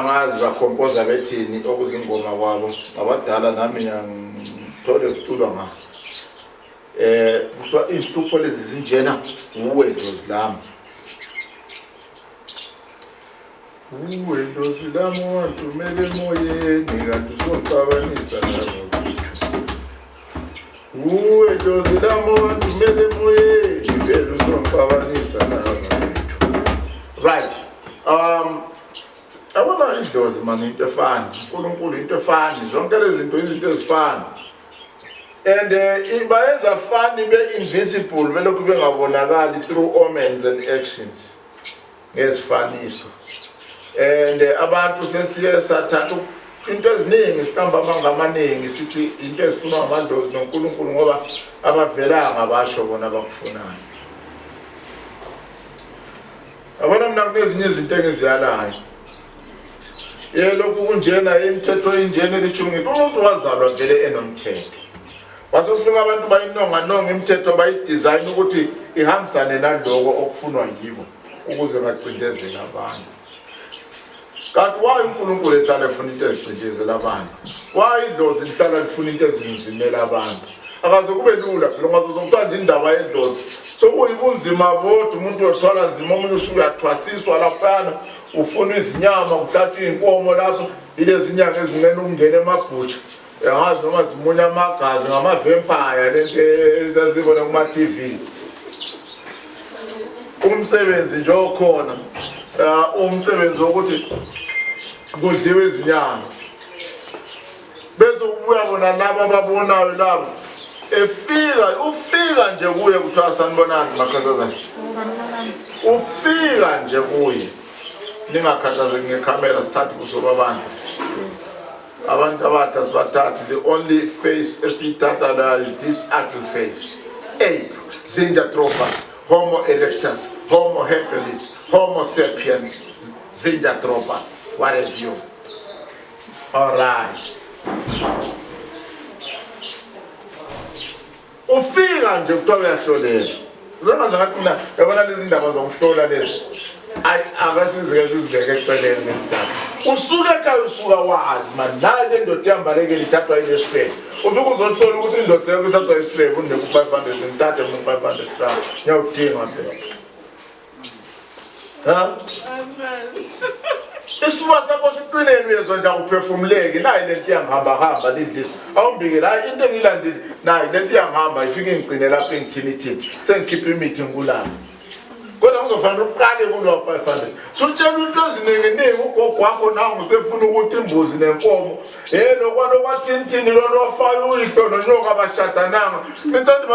Angazi bakhompoza bethini okuzingoma kwabo abadala nami ngithole kuculwa ngazo. Kuthiwa izihlupho lezi zinjena uwe dlozi lami. Uwe dlozi lami wantumela emoyeni kanti usongixabanisa nabakwethu. Uwe dlozi lami wantumela emoyeni vele usongixabanisa nabakwethu. Right. Yabona idlozi mani into efani, uNkulunkulu into efani, zonke lezi zinto izinto ezifani. And bayenza fani be-invisible belokhu bengabonakali through omens and actions ngezifaniso. And abantu sesiye sathatha into eziningi siqamba amanga amaningi sithi into ezifunwa ngamadlozi noNkulunkulu ngoba abavelanga basho bona abakufunayo. Yabona mina kunezinye izinto engiziyalayo. Ye lokhu kunjena imithetho injena elishumi ngithi umuntu wazalwa vele enomthetho. Wase ufika abantu bayinonga nonga imithetho bayidesign ukuthi ihambisane naloko okufunwa yibo ukuze bacindezele abantu. Kanti why uNkulunkulu ehlala efuna into ezicindezela abantu? Why idlozi lihlala lifuna into ezinzimela abantu? Akaze kube lula phela ungaze uzokuthiwa nje indaba yedlozi sokuyibunzima bodwa umuntu uyothwala nzima omunye usuyathwasiswa laphana ufuna izinyama kuhlatshwa iy'nkomo lapho ilezi nyanga ezinqena ukungena emabhutsha angazi noma zimunya amagazi ngamavempaya lento esazibona kuma-tv umsebenzi nje okhona umsebenzi wokuthi kudliwe izinyama bese ubuya bona laba ababonayo labo efika ufika nje kuye kuthiwa sanibonani makhosazana ufika nje kuye ningakhathazeki ngekhamera sithathe ubuso babantu abantu abadla sibathathe the only face esiyithatha la is this ugly face ape zinjanthropus homo erectus homo habilis homo sapiens zinjanthropus what have you. All right. Ufika nje kuthiwa uyahlolela. Zangaze ngathi mina yabona lezi ndaba zokuhlola lezi. Ayi akasizike sizibeke eceleni lesikhathi. Usuke ekhaya usuka wazi man nayi le ndoda iyambalekela ithathwa yilesifebe. Ufika uzohlola ukuthi indoda yakho ithathwa yisifebe unike u-500 ngithathe mina u-500 rand. Ngiyawudinga phela. Ha? Isifuba sakho sicineni uyezwa nje akuphefumuleki nayi lento iyangihamba hamba lidlisa awumbikele hayi into engiyilandile nayi lento iyangihamba ifike ingigcine lapho engithini thini sengikhipha imithi ngikulapha kodwa ngizofanele uqale kulowa 500 sutshela into ezininginingi ugogo wakho nangu usefuna ukuthi imbuzi nenkomo hey lokwalo kwathini lona wafaka uyihlo nonyoka abashadananga ngithanda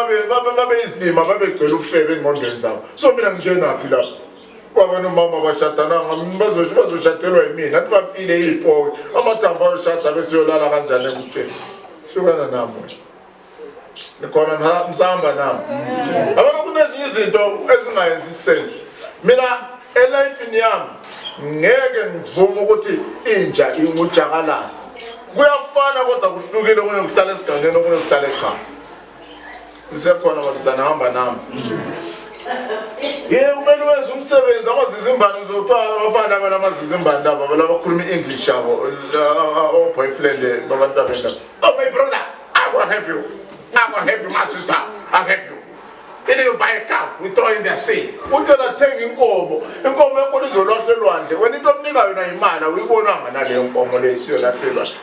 babe izilima babegcwele ufebe engqondweni zabo so mina ngingenaphi lapho baba nomama bashadananga bazoshadelwa yimina athi bafile iy'poki amathambo ayoshada besiyolala kanjani ekutsheni hlukana nami wena nikhona nisahamba nami yabona kunezinye izinto ezingayenzi isense mina elifini yami ngeke ngivume ukuthi inja ingujakalasi kuyafana kodwa kuhlukile kunekuhlala esigangeni okunekuhlala ekhaya nisekhona madodana hamba nami ye kumele wenze umsebenzi amazizimbane ngizothiwa abafana laba namazizimbane laba labakhuluma i-english yabo o-boyfriend babantu abendaba oh my brother I will help you I will help you my sister I help you Then you buy a cow, we throw in the sea. Uthi yena thenga inkomo, inkomo enkulu izolahla elwandle. Wena into omnika yona imali awuyibonanga naleyo nkomo leyo isiyolahla elwandle.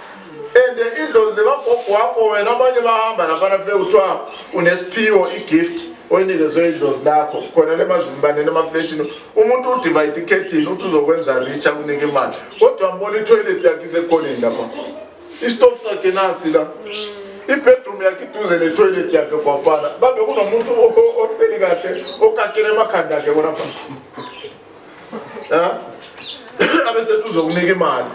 And idlozi likagogo wakho wena abanye bahamba laphana fike kuthiwa unesiphiwo i-gift oyinikezwe idlozi lakho khona le mazimbaneni emafletini umuntu udivayide ikhethini uthi uzokwenza rich akunike imali kodwa mbona ithoyilethi yakhe isekhoneni lapha isitofu sakhe nasi la ibedroom yakhe iduze netoilet yakhe kwapana babe kunomuntu ohleli kahle okakele emakhanda akhe khonapha abesethi uzokunika imali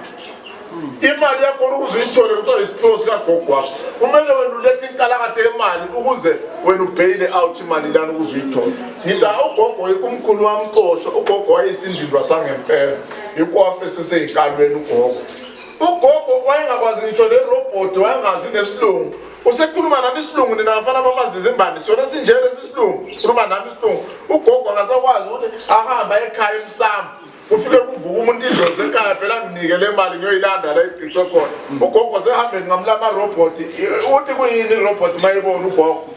imali yakho ukuze uyithole kuthiwa isiphiwo sikagogo wakho kumele wena ulethe inkalakatha yemali ukuze wena ubheyile out imali lana ukuze uyithole ngithi ugogo umkhulu wamxosha ugogo wayesindindwa sangempela ikwafe seseyinkalweni ugogo ugogo wayengakwazi ngisho nerobhoti wayengazi nesilungu usekhuluma nami isilungu nina bafana bamazizimbane sona sinje lesi silungu khuluma nami isilungu ugogo akasakwazi ukuthi ahambe ekhaya emsamo Kufike kuvuka umuntu idlozi ekhaya phela nginike le mali ngiyoyilanda la igqiswe khona. Ugogo sehambe ngamla ama-robot. Uthi kuyini i-robot uma ibona ugogo?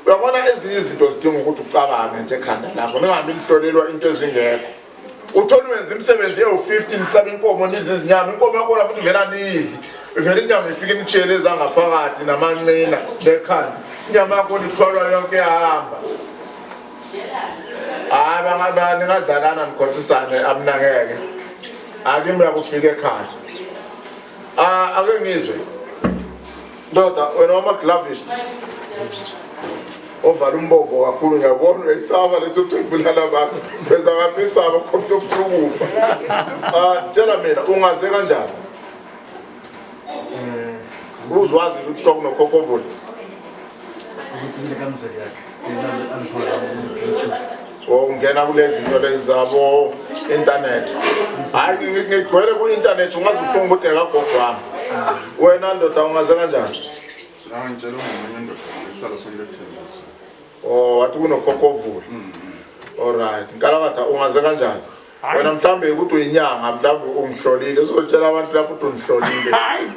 Uyabona ezinye izinto zidinga ukuthi ucabange nje ekhanda lakho, ningahambi nihlolelwa into ezingekho. Uthole wenza imisebenzi ewu-50 nihlaba inkomo nidla izinyama, inkomo yakhona futhi ivela niyidli, ivela inyama ifike nitshele ezangaphakathi namanqina nekhanda, inyama yakhona ithwalwa yonke iyahamba. Hayi ningadlalana nikhohlisane amna ngeke. Ake mina kufika ekhaya. Ah ake ngizwe. Ndoda wena wama gloves. Ovala umbombo kakhulu ngiyabona uyayisaba lethi uthi ubulala abantu. Beza ngamisaba khona ufuna ukufa. Ah tshela mina ungaze kanjani? Uzwazi ukuthi kunokhokhovula. Ukuthi kamzeli yakhe. Yena angithola ku-YouTube. Ungena kulezi zinto lezi zabo internet. Hayi ngigcwele ku internet ungaze ufunga ukuthi ekagogo wami. Wena ndoda ungaze kanjani? La ngitshela ngomunye indoda ngihlala sonke ekuthembisa. Oh wathi kunokhokhovula. Alright. Nkalakatha ungaze kanjani? Wena mhlawumbe ukuthi uyinyanga mhlawumbe ungihlolile uzotshela abantu lapho ukuthi ungihlolile. Hayi.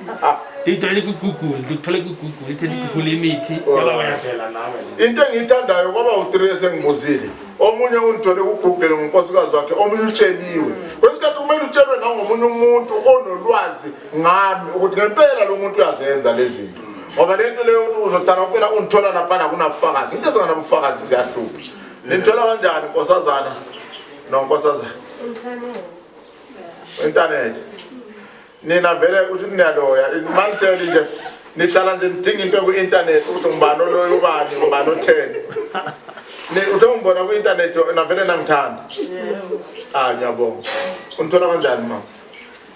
Ndiyithole ku-Google, ndikuthole ku-Google, ithe ndi-Google imithi. Yaba uyavela nawe. Into engiyithandayo kwaba u-3 esengibuzile. Omunye ungithole ku-Google ngonkosikazi wakhe, omunye utsheliwe. Kwesikhathi kumele utshelwe nangomunye umuntu onolwazi ngami ukuthi ngempela lo muntu uyazenza lezi zinto. Ngoba le nto leyo ukuthi uzohlala kuphela ungithola laphana kunabufakazi. Into ezinganabufakazi ziyahlupha. Nithola kanjani nkosazana nonkosazana? Internet. Nina vele uthi niyaloya manitsheli nje nihlala nje nidinga into ku-internet ukuthi ngubani oloya ubani ngubani otheni. Uthe ungibona ku-internet navele nangithanda. Ah ngiyabonga. Unithola kanjani mama?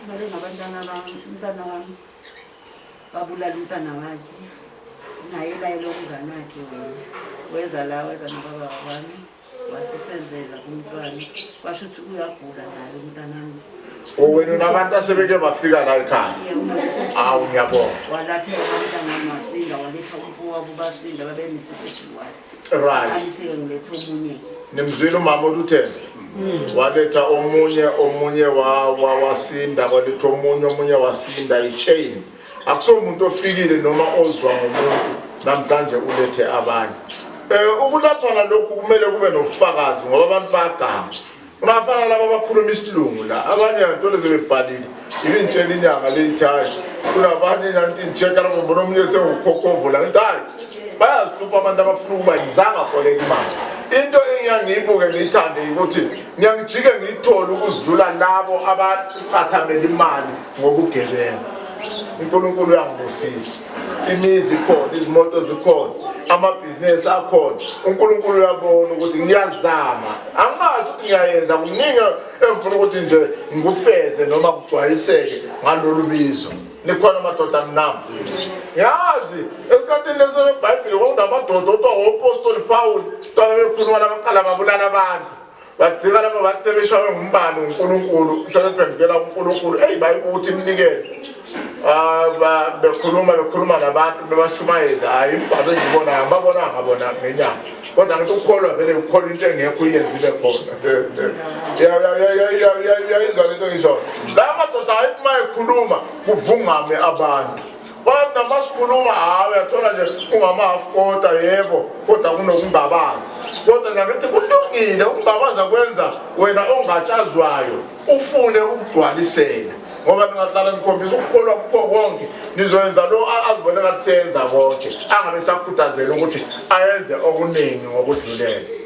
Ngibale ngabantwana bami, umntwana wami babulala umntwana wakhe naye layela umngane wakhe wena weza la weza nobaba wami wasisenzela kumntwana kwasho ukuthi uyagula naye umntanami. Wena unabantu asebeke bafika la ekhaya? Awu ngiyabonga. Walapheka umntanami wasinda, waletha umfowabo basinda babenesifo esiyi-one. Right. Amiseke ngilethe omunye. Nimzwile umama uthi utheni? Waletha omunye omunye wasinda waletha omunye omunye wasinda i-chain. Akusomuntu ofikile noma ozwa ngomuntu namhlanje ulethe abanye. Ukulaphana lokhu kumele kube nobufakazi ngoba abantu bayaganga. Unafana laba abakhuluma isilungu la abanye ngantole sebebhalile ibintshela inyanga leyithayi kunabanye nanti ngisheka lapho ngibona omunye sewukhokhovola ngithi hayi bayazihlupha abantu abafuna ukuba ngizange aboleka imali. Into engiyangiyibuke ngiyithande ukuthi ngiyangijike ngiyithole ukuzidlula labo abacathamela imali ngobugebengu. uNkulunkulu uyangibusisa, imizi ikhona, izimoto zikhona, amabhizinisi akhona. uNkulunkulu uyabona ukuthi ngiyazama, angazi ukuthi ngiyayenza kuningi engifuna ukuthi nje ngikufeze noma kugcwaliseke ngalolu bizo. Nikhona madoda mnami? Ngiyazi esikhathini lesebhayibheli kwakunamadoda othiwa ngopostoli Paul, bekhuluma labaqala babulala abantu. Bagcina lapho bathi sebeshaywe ngumbani uNkulunkulu sebephendukela kuNkulunkulu eyi bayikuthi iminikelo ah, bekhuluma bekhuluma nabantu bebashumayeza hayi imibhalo engiyibonayo ngibabonanga bona ngenyama kodwa ngithi ukukholwa vele ukukholwa into engekho uyenze ibe khona uyayizwa lento ngisho la madoda hayi uma ekhuluma kuvungame abantu Bathi namasikhuluma hayi uyathola nje ungama-half quarter yebo kodwa kunokungabaza kodwa nakithi kulungile ukungabaza kwenza wena ongatshazwayo ufune ukugcwalisela ngoba ningahlala nikhombisa ukukholwa kukho konke nizoyenza lo azibone ngathi seyenza konke angabe sakhuthazela ukuthi ayenze okuningi ngokudlulele.